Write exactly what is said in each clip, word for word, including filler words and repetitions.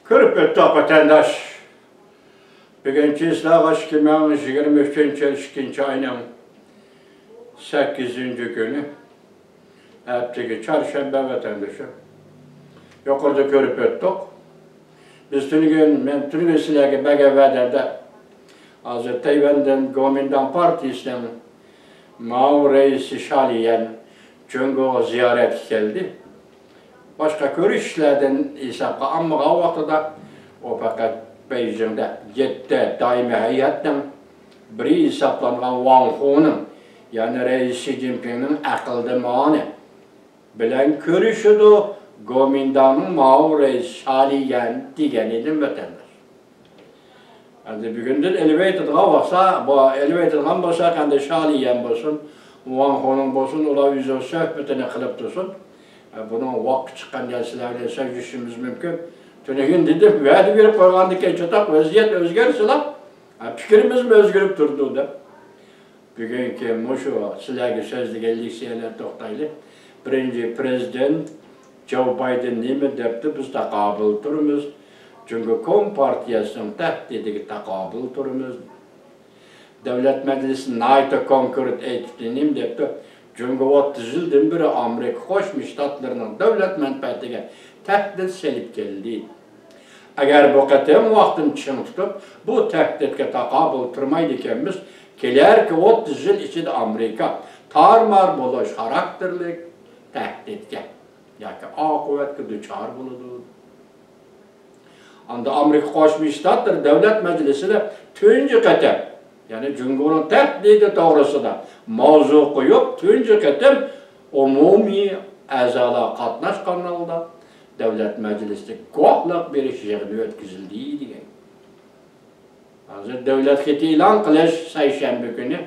كۆرۈپ ئۆتتۇق، ۋەتەنداش. بۈگۈنكى سىلەرگە ئىككى مىڭ يىگىرمە ئۈچىنچى يىل ئىككىنچى ئاينىڭ سەككىزىنچى كۈنى، ھەپتىگە چارشەنبە، ۋەتەندىشىم. يۇقىرىدا كۆرۈپ ئۆتتۇق. بىز تۈنۈگۈن، مەن تۈنۈگۈن سىلەرگە بەرگەن ۋەدەمدە، ھازىر تەيۋەندىن گومىنداڭ پارتىيىسىنىڭ ماۋۇ رەئىسى شالىيەن جۇڭگوغا زىيارەتكە كەلدى. باشقا كۆرۈشۈشلەردىن ھېسابقا ئالمىغان ۋاقتىدا، ئۇ پەقەت بېيجىڭدە يەتتە دائىمىي ھەيئەتنىڭ بىرى ھېسابلانغان ۋاڭ خۇنىڭ، يەنى رەئىس شى جىنپىڭنىڭ ئەقىلدىمانى بىلەن كۆرۈشىدۇ، گومىنداڭنىڭ ماۋۇ رەئىس شالىيەن دېگەن ئىدىم، ۋەتەنداش. ئەمدى بۈگۈندىن ئېلىۋېتىدىغان بولسا، بۇ ئېلىۋېتىدىغان بولساق، ئەمدى شالىيەن بولسۇن، ۋاڭ خۇنىڭ بولسۇن، ئۇلار ئۆزىنىڭ سۆھبىتىنى قىلىپ تۇرسۇن. ئە، بۇنىڭ ۋاققا چىققان يەر سىلەر بىلەن سۆزلىشىمىز مۇمكىن. تۈنۈگۈن دېدىم، ۋەدە بېرىپ قويغاندىكىن چاتاق ۋەزىيەت ئۆزگەرسىلا، ئە، پىكرىمىزمۇ ئۆزگىرىپ تۇرىدۇ دەپ. بۈگۈنكى مۇشۇ سىلەرگە سۆزلىگەن لېكسىيەلەر توختايلى. بىرىنچى، پىرېزىدېنت جو بايدېن نېمە دەپتۇ؟ بىز تاقابىل تۇرىمىز. جۇڭگو كومپارتىيەسىنىڭ تەھدىتىگە تاقابىل تۇرىمىز. دۆلەت مەجلىسى ناھايىتى كونكرېت ئېيتىپتۇ. نېمە دەپتۇ؟ جۇڭگو ئوتتۇز يىلدىن بېرى ئامېرىكا قوشما شتاتلىرىنىڭ دۆلەت مەنپەئەتىگە تەھدىت سېلىپ كەلدى. ئەگەر بۇ قېتىم ۋاقتىنى چىڭ تۇتۇپ، بۇ تەھدىتكە تاقابىل تۇرمايدىكەنمىز، كېلەركى ئوتتۇز يىل ئىچىدە ئامېرىكا تارمار بولۇش خاراكتېرلىك تەھدىتكە ياكى ئاقىۋەتكە دۇچار بولىدۇ. ئاندىن ئامېرىكا قوشما شتاتلىرى دۆلەت مەجلىسىدە تۇنجى قېتىم، يەنى جۇڭگونىڭ تەھدىتى توغرىسىدا ماۋزۇ قويۇپ، تۇنجى قېتىم ئومۇمىي ئەزالار قاتناشقان ھالدا دۆلەت مەجلىسىدە گۇۋاھلىق بېرىش يىغىنى ئۆتكۈزۈلدى دېگەن. ھازىر دۆلەت خېتى ئېلان قىلىش سەيشەنبە كۈنى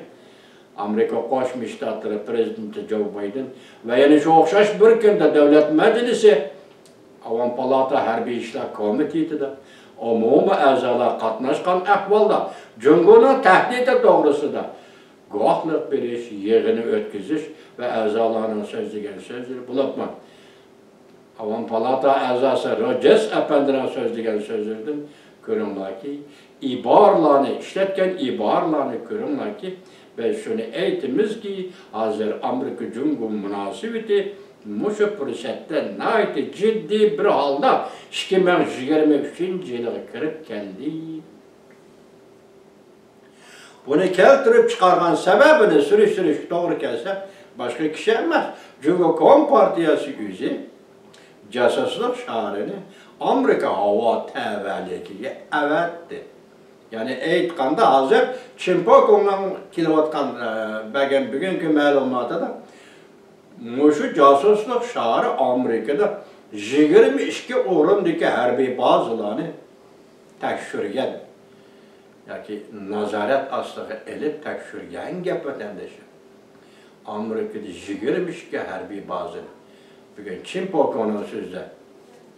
ئامېرىكا قوشما شتاتلىرى پىرېزىدېنتى جو بايدېن ۋە يەنە شۇ ئوخشاش بىر كۈندە دۆلەت مەجلىسى ئاۋام پالاتا ھەربىي ئىشلار كومىتېتىدا ئومۇمىي ئەزالار قاتناشقان ئەھۋالدا جۇڭگونىڭ تەھدىتى توغرىسىدا گۇۋاھلىق بېرىش يىغىنى ئۆتكۈزۈش ۋە ئەزالارنىڭ سۆزلىگەن سۆزلىرى بولۇپمۇ ئاۋام پالاتا ئەزاسى روجېرس ئەپەندىنىڭ سۆزلىگەن سۆزلىرىدىن كۆرۈڭلاركى، ئىبارىلەرنى، ئىشلەتكەن ئىبارىلەرنى كۆرۈڭلاركى، بىز شۇنى ئېيتىمىزكى، ھازىر ئامېرىكا جۇڭگو مۇناسىۋىتى مۇشۇ پۇرسەتتە ناھايىتى جىددىي بىر ھالدا ئىككى مىڭ يىگىرمە ئۈچىنچى يىلىغا كىرىپ كەلدى. بۇنى كەلتۈرۈپ چىقارغان سەۋەبىنى سۈرۈشتۈرۈشكە توغرا كەلسە، باشقا كىشى ئەمەس، جۇڭگو كومپارتىيەسى ئۆزى جاسۇسلۇق شارىنى ئامېرىكا ھاۋا تەۋەلىكىگە ئەۋەتتى. يەنى ئېيتقاندا، ھازىر چىن پوكۇڭنىڭ كېلىۋاتقان، ئە، بەرگەن بۈگۈنكى مەلۇماتىدا مۇشۇ جاسۇسلۇق شارى ئامېرىكىدا يىگىرمە ئىككى ئورۇندىكى ھەربىي بازىلارنى تەكشۈرگەن ياكى نازارەت ئاستىغا ئېلىپ تەكشۈرگەن گەپ، ۋەتەندىشىم. ئامېرىكىدا يىگىرمە ئىككى ھەربىي بازىنى بۈگۈن چىن پوكۇڭنىڭ سۆزىدە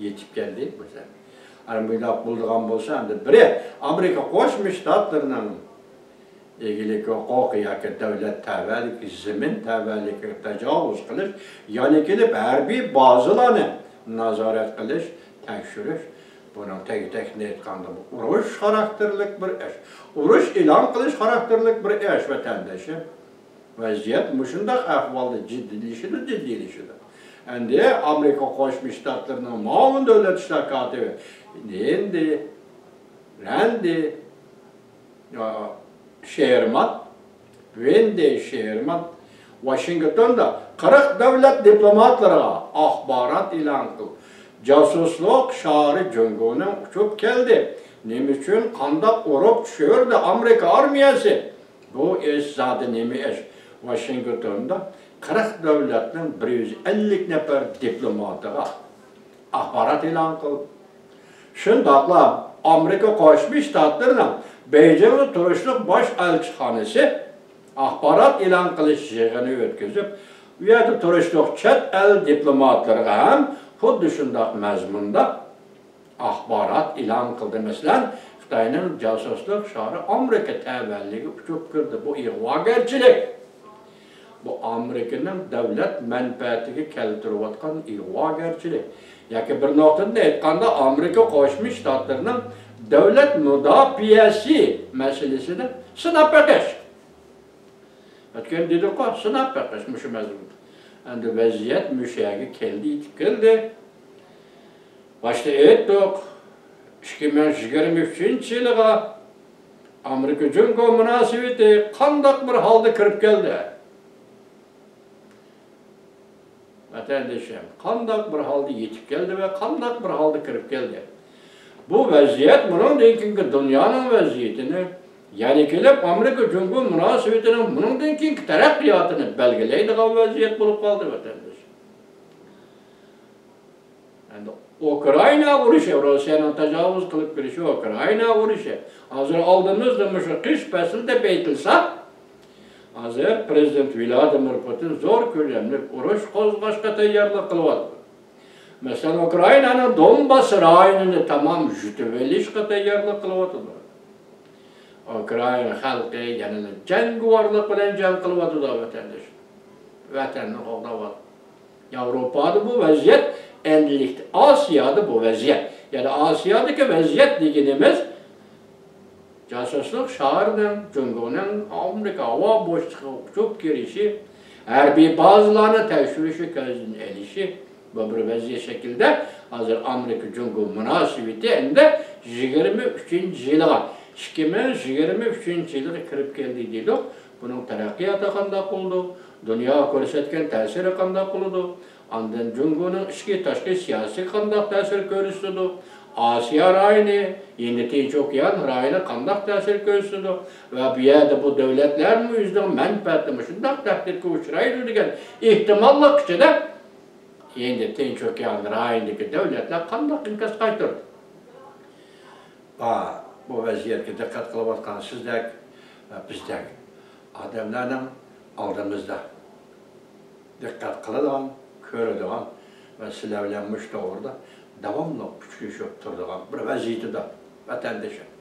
يېتىپ كەلدى. بۇ ئەمدى مۇنداق بولىدىغان بولسا، ئەمدى بىرى ئامېرىكا قوشما شتاتلىرىنىڭ ئىگىلىك ھوقۇقى ياكى دۆلەت تەۋەلىكى، زېمىن تەۋەلىكىگە تاجاۋۇز قىلىش، يەنە كېلىپ ھەربىي بازىلارنى نازارەت قىلىش، تەكشۈرۈش، بۇنىڭ تەگى-تەكتىنى ئېيتقاندا، بۇ ئۇرۇش خاراكتېرلىك بىر ئىش. ئۇرۇش ئېلان قىلىش خاراكتېرلىك بىر ئىش، ۋەتەندىشىم. ۋەزىيەت مۇشۇنداق ئەھۋالدا جىددىيلىشىدۇ، جىددىيلىشىدۇ. ئەمدى ئامېرىكا قوشما شتاتلىرىنىڭ مۇئاۋىن دۆلەت ئىشلار كاتىپى لىندى، رەندى، شېرمان، ۋېندى شېرمان ۋاشىنگتوندا قىرىق دۆلەت دىپلوماتلىرىغا ئاخبارات ئېلان قىلىپ، جاسۇسلۇق شارى جۇڭگونىڭ ئۇچۇپ كەلدى. نېمە ئۈچۈن، قانداق ئۇرۇپ چۈشۈردى ئامېرىكا ئارمىيەسى؟ بۇ ئىش زادى نېمە ئىش؟ ۋاشىنگتوندا قىرىق دۆلەتنىڭ بىر يۈز ئەللىك نەپەر دىپلوماتىغا ئاخبارات ئېلان قىلدى. شۇنداقلا ئامېرىكا قوشما شتاتلىرىنىڭ بېيجىڭدا تۇرۇشلۇق باش ئەلچىخانىسى ئاخبارات ئېلان قىلىش يىغىنى ئۆتكۈزۈپ، ئۇ يەردە تۇرۇشلۇق چەت ئەل دىپلوماتلىرىغا ھەم خۇددى شۇنداق مەزمۇندا ئاخبارات ئېلان قىلدى. مەسىلەن، خىتاينىڭ جاسۇسلۇق شارى ئامېرىكا تەۋەلىكىگە ئۇچۇپ كىردى. بۇ ئىغۋاگەرچىلىك. بۇ ئامېرىكىنىڭ دۆلەت مەنپەئەتىگە كەلتۈرۈۋاتقان ئىغۋاگەرچىلىك. ياكى بىر نۇقتىدىن ئېيتقاندا، ئامېرىكا قوشما شتاتلىرىنىڭ دۆلەت مۇداپىئەسى مەسىلىسىنى سىناپ بېقىش. ئۆتكەن دېدۇققۇ، سىناپ بېقىش مۇشۇ مەزمۇندا. ئەمدى ۋەزىيەت مۇشۇ يەرگە كەلدى، يېتىپ كەلدى. باشتا ئېيتتۇق، ئىككى مىڭ يىگىرمە ئۈچىنچى يىلىغا ئامېرىكا جۇڭگو مۇناسىۋىتى قانداق بىر ھالدا كىرىپ كەلدى؟ ۋەتەندىشىم، قانداق بىر ھالدا يېتىپ كەلدى ۋە قانداق بىر ھالدا كىرىپ كەلدى؟ بۇ ۋەزىيەت، بۇنىڭدىن كېيىنكى دۇنيانىڭ ۋەزىيىتىنى، يەنە كېلىپ ئامېرىكا جۇڭگو مۇناسىۋىتىنىڭ بۇنىڭدىن كېيىنكى تەرەققىياتىنى بەلگىلەيدىغان ۋەزىيەت بولۇپ قالدى، ۋەتەندىشىم. ئەمدى ئۇكرائىنا ئۇرۇشى، روسىيەنىڭ تاجاۋۇز قىلىپ كىرىشى، ئۇكرائىنا ئۇرۇشى. ھازىر ئالدىمىزدا مۇشۇ قىش پەسلى دەپ ئېيتىلسا، ھازىر پىرېزىدېنت ۋلادىمىر پۇتىن زور كۆلەملىك ئۇرۇش قوزغاشقا تەييارلىق قىلىۋاتىدۇ. مەسىلەن، ئۇكرائىنانىڭ دونباس رايونىنى تامام يۇتۇۋېلىشقا تەييارلىق قىلىۋاتىدۇ. ئۇكرائىنا خەلقى يەنىلا جەڭگىۋارلىق بىلەن جەڭ قىلىۋاتىدۇ، ۋەتەنداش. ۋەتەننى قوغداۋاتىدۇ. ياۋروپادا بۇ ۋەزىيەت ئەمدىلىكتە، ئاسىيادا بۇ ۋەزىيەت. يەنى ئاسىيادىكى ۋەزىيەت دېگىنىمىز جاسۇسلۇق شارىنىڭ، جۇڭگونىڭ ئامېرىكا ھاۋا بوشلۇقىغا ئۇچۇپ كىرىشى، ھەربىي بازىلارنى تەكشۈرۈشى، كۆزدىن ئېلىشى، بۇ بىر ۋەزىيەت شەكلىدە ھازىر ئامېرىكا جۇڭگو مۇناسىۋىتى ئەمدى يىگىرمە ئۈچىنچى يىلىغا، ئىككى مىڭ يىگىرمە ئۈچىنچى يىلغا كىرىپ كەلدى دېدۇق. بۇنىڭ تەرەققىياتى قانداق بولىدۇ؟ دۇنياغا كۆرسەتكەن تەسىرى قانداق بولىدۇ؟ ئاندىن جۇڭگونىڭ ئىچكى، تاشقى سىياسىتىگە قانداق تەسىر كۆرسىتىدۇ؟ ئاسىيا رايونى، ھىندى تىنچ ئوكيان رايونى قانداق تەسىر كۆرسىتىدۇ؟ ۋە بۇ يەردە بۇ دۆلەتلەرمۇ ئۆزىنىڭ مەنپەئەتىنى مۇشۇنداق تەھدىتكە ئۇچرايدۇ دېگەن ئېھتىماللىق ئىچىدە، ھىندى تىنچ ئوكيان رايونىدىكى دۆلەتلەر قانداق ئىنكاس قايتۇردى؟ ھا، بۇ ۋەزىيەتكە دىققەت قىلىۋاتقان سىزدەك ۋە بىزدەك ئادەملەرنىڭ ئالدىمىزدا دىققەت قىلىدىغان، كۆرىدىغان ۋە سىلەر بىلەن مۇشۇ توغرىدا داۋاملىق ئۇچرىشىپ تۇرىدىغان بىر ۋەزىيىتىدە، ۋەتەندىشىم.